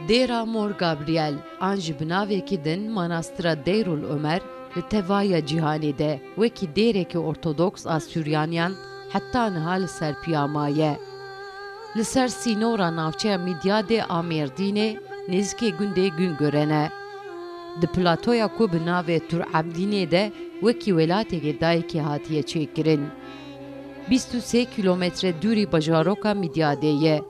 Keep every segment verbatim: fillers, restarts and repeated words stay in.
Dêra Mor Gabriel, an jî bi navekî din Manastira Deyrul Omer, li tevaya cîhanê de wekî dêrekî ortodoks a Suryaniyan heta niha li ser piya maye. Li ser sînora navçeya Midyadê a Mêrdînê, nêzîkê gundê Gungurene. Di platoya ku bi navê Tur Ebdînê de wekî welatekê dayikê hatiye çêkirin. Bîst û sê kîlometre dûrî bajaroka Midyadê ye.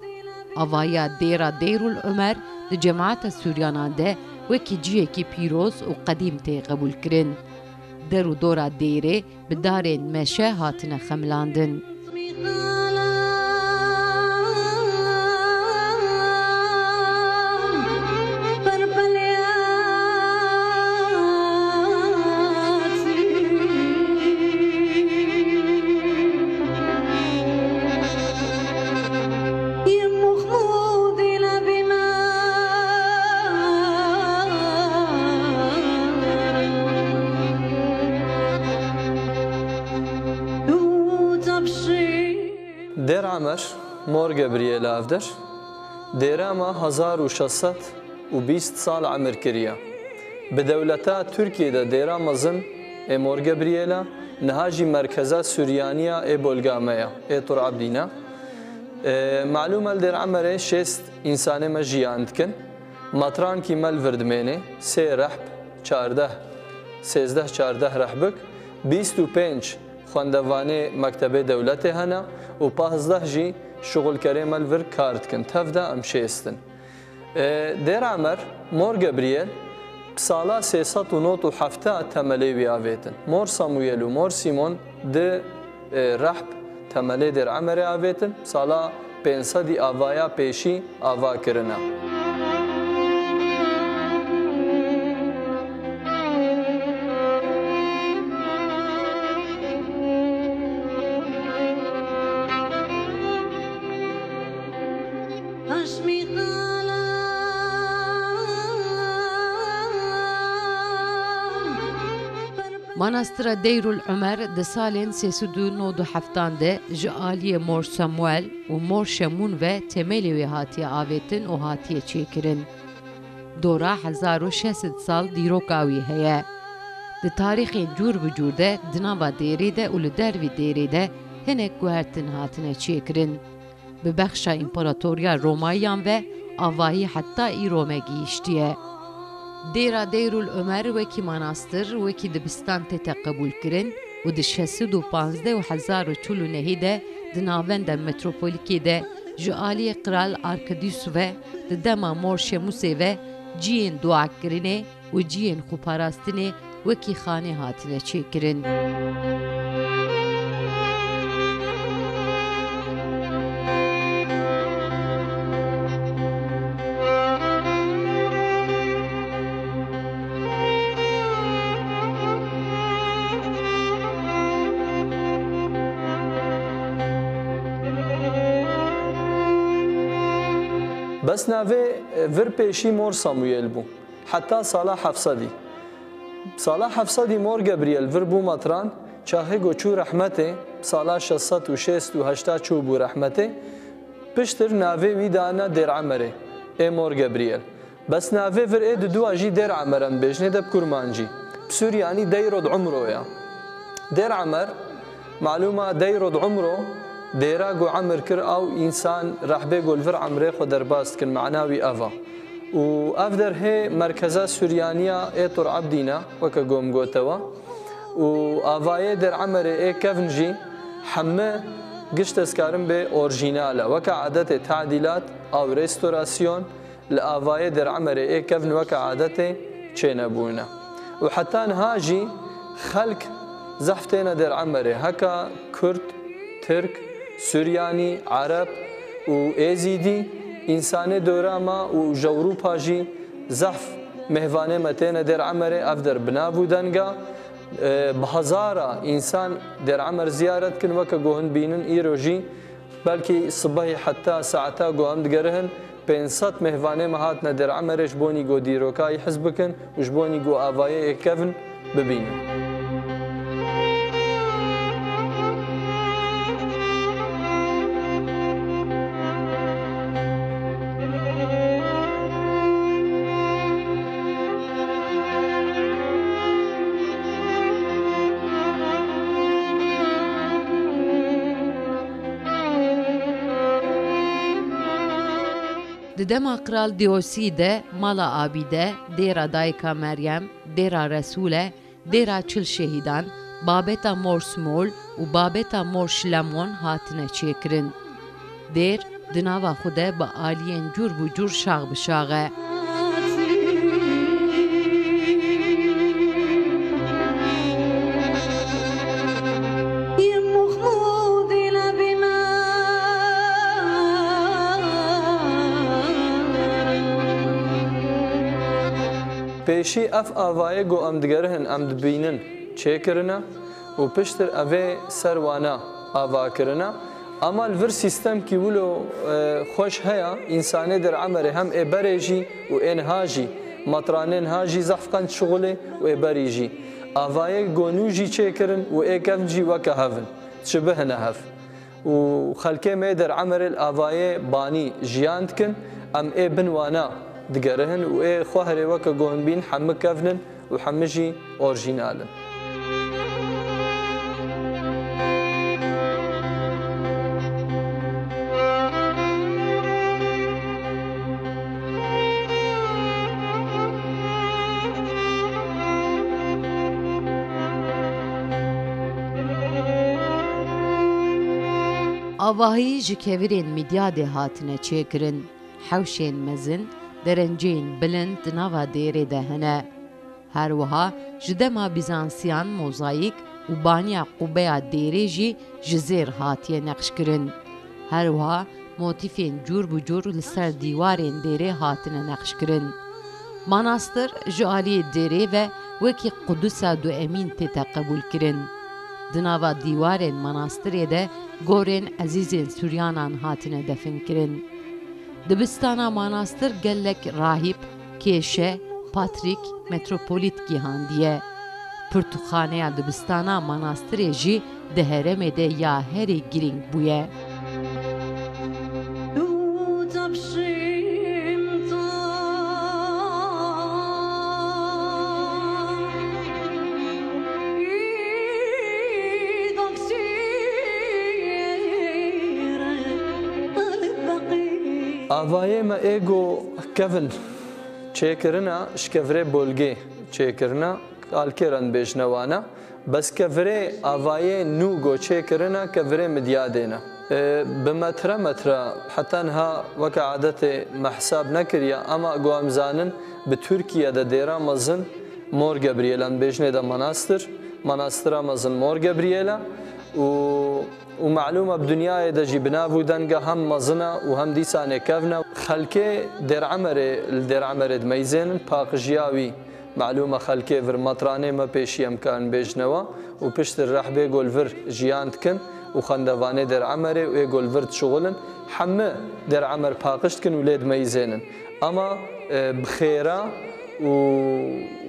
Avaya dêra Deyrul Omer di cemaeta Suryanan de wekî cihekî pîroz û qedîm tê qebûlkirin. Der û dora dêrê bi darên meşe hatine xemilandin. Dêr Emer, Mor Gebriyêla ev der. Dêra me hezar û şeş sed û bîst sal emir kiriye. Bi dewleta Tirkiyê de dêra mezin ê Mor Gebriyêla, niha jî merkeza Suryaniya ê bolga me ya, ê Tur Ebdîn e. E, malûm e li Dêr Emerê şêst însanê me jiyan dikin. Matrankî me li vir dimênê, sê rehb, çardeh, sêzdeh çardeh rehbik, bîst û pênc xwendevanê mektebê dewletê hene û pazdeh jî şixulkerê me li vir kar dikin. Tev de em şêst in. E, Dêr Emer, Mor Gebriyel, bi sala sê sed û nod û heft temelê wî avêtin. Mor Samuyel û Mor Sîmon di, e, rehb temelê Dêr Emerê avêtin. Sala pênc sedî avaya pêşî ava kirine. Manastira Deyrul Umer di salên sê sed û nod û heftan de ji aliyê Mor Samuel û Mor Şemûn ve temelê wê hatiye avêtin û hatiye çêkirin. Dora hezar û şeş sed sal dîroka wî heye. Di tarîxên cûr bi cûr de di nava dêrê de û li dervî dêrê de hinek guhertin hatine çêkirin. Bi bexşa împaratoriya Romayiyan ve avahî heta îro me gihîştiye. Dêra Deyrul Omer wekî manastir, wekî dibistan tête qebûlkirin û di şeş sed û panzdeh û hezar û çil û nehê de di navenda metropolikê de ji aliyê Qral Arkadius ve di dema Mor Şemusê ve ciyên duakirinê û ciyên xweparastinê wekî xanê hatine çêkirin. Bes navê vir pêşî Mor Samuyel bû. Heta sala heft sedî. Sala heft sedî Mor Gebriyel vir bû matran, çaxê ku çû rehmetê, sala şeş sed û şêst û heşta çûbû rehmetê, piştir navê wî dana Dêr Emerê, ê Mor Gebriyel. Bes navê vir ê diduwa jî Dêr Emer em bêjinê de bi kurmancî. Bi suryanî Deyrod Umro ya. Dêr Emer, malûma Deyrod Umro, dêra ku emir kir aw însan rehbê ku li vir emrê xwe derbas dikin, mana wî ev a. Û ev der hê merkeza Suryaniya ê Tur Ebdîn e, weke ku em gotewe. Û avayê Dêr Emerê ê kevn jî hemî gişt ez karim bê orjînal e. Weke adetê tadîlat aw restorasyon li avayê Dêr Emerê ê kevn weke adetê çênebûne. Û heta niha jî xelk zehf têne Dêr Emerê, heka Kurd, Tirk, Suryanî, Ereb û Êzîdî, însanê dora me û ji Ewropa jî zehf mêvanê me têne Dêr Emerê, ev der bi nav û denga, e, bi hezara însan Dêr Emer ziyaret kin, weke ku hin bînin îro jî belkî sibehî heta saeta ku em digerihin, pênc sed mêvanê me hatine Dêr Emerê ji bonî ku dîroka wî his bikin û ji bonî ku avayê ê kevn bibînin. Di dema Qral Diyosî de mala Abîde, dêra Dayika Meryem, dêra Resûle, dêra Çil Şehîdan, babeta Mor Smol û babeta Mor Şilemon hatine çêkirin. Dêr di nava xwe de bi aliyên cûr bi cûr şax bi şax e. Pêşî ev avayê ku em digerihin, em dibînin, çêkirine û piştir evê ser wana ava kirine. Ama li vir sîstemkî wilo, e, xweş heye, însanê der Emerê hem ê berê jî û ê niha jî, matranê niha jî zehf qenc şixulê û ê berî jî. Avayê ku nû jî çêkirin û ê kevn jî weke hev in, çi bihine hev. Û xelkê me der Emerê li avayê banî jiyan dikin, em ê bin wana digerihin û ê xwe herê weke ku hûn bîn hemû kevn in û hemû jî orjînal in. Avahî ji kevirên Midyadê hatine çêkirin. Hewşên mezin, derenceyên bilind di nava dêrê de hene. Her wiha ji dema Bîzansiyan mozayîk û baniya qubeya dêrê jî ji zêr hatiye neqşkirin. Her wiha motîfên cûr bi cûr li ser dîwarên dêrê hatine neqşkirin. Manastir ji aliyê dêrê ve wekî Qudusa Duemîn tête qebûlkirin. Di nava dîwarên manastirê de gorên ezîzên Suryanan hatine definkirin. Dibistana manastir gelek rahîb, kêşe, patrîk, metropolît gihandiye. Pirtûkxaneya dibistana manastirê jî di herêmê de ya herî girîng bûye. Avayê me ê ku kevin çêkirina, ji kevirê bolgê çêkirina, alkê re dibêjine wana. Bes kevirê avayê nû ku çêkirina, kevirê Midyadê ne. E, bi metre metre, heta niha weke adetê me hesab nekiriye, ama ku em zanin, bi Tirkiye de dêra mezin Mor Gebriyêl, em dibêjinê de manastir, manastira mezin Mor Gebriyêl e û, û malûm e bi dinyayê de jî bi nav û denga hem mezin e û hem dîsanê kevn e. Xelkê Dêr Emerê, li Dêr Emerê dimeyzênin, paqijiya wî malûm e xelkê vir, matranê me pêşî em karin bêjine we û piştir rehbê ku li vir jiyan dikin û xwendevanê Dêr Emerê û ê ku li vir dişixulin, hemî Dêr Emer paqij dikin û lê dimeyzênin. Ama, e, bi xêra û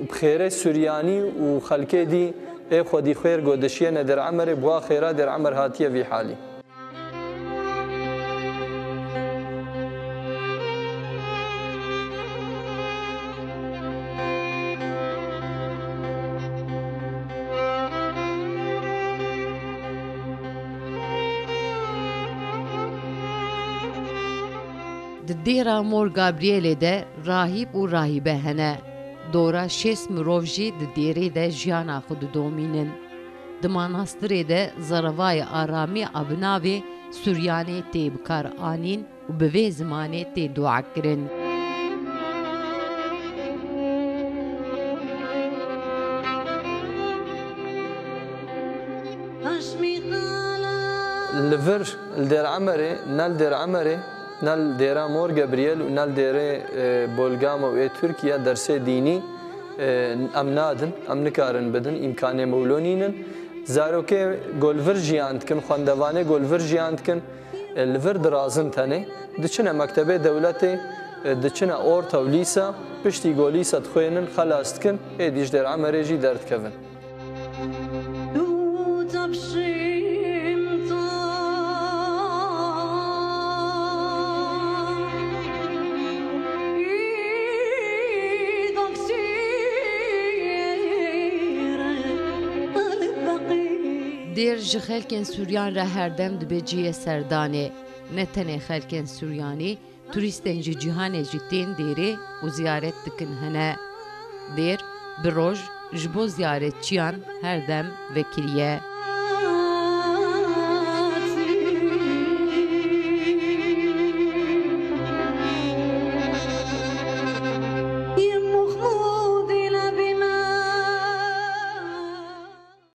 bi xêrê Suryanî û xelkê dî ê xwedî xêr ku dişiyêne Dêr Emerê, bi wa xêra Dêr Emer hatiye vî halî. Di dêra Mor Gabrielê de rahîb û rahîbe hene. Dora şêst mirov jî di dêrê de jiyana xwe didomînin. Di manastirê de zerevayê aramî a bi navê Suryanê tê bi kar anîn û bi vê zimanê tê dua kirin. Li vir, li Dêr Emerê, ne li Dêr Emerê, ne li dêra Mor Gebriyel û ne li dêrê, e, Bolgama û ê Tirkiye dersê dînî, e, em nadin, em nikarin bidin, îmkanê me wilo nînin. Zarokê ku li vir jiyan dikin, xwendevanê ku li vir jiyan dikin, e, li vir dirazin tenê, diçine mektebê dewletê, e, diçine orta û lîsa, piştî ku lîsa dixwênin, xelas dikin, êdî ji Dêr Emerê jî derdikevin. Dêr ji xelkên Suryan re herdem dibe cihê serdanê. Ne tenê xelkên Suryanî, Turîstên ji cîhanê jî tên dêrê û ziyaret dikin hene. Dêr bi roj ji bo ziyaretçiyan her dem vekirî ye.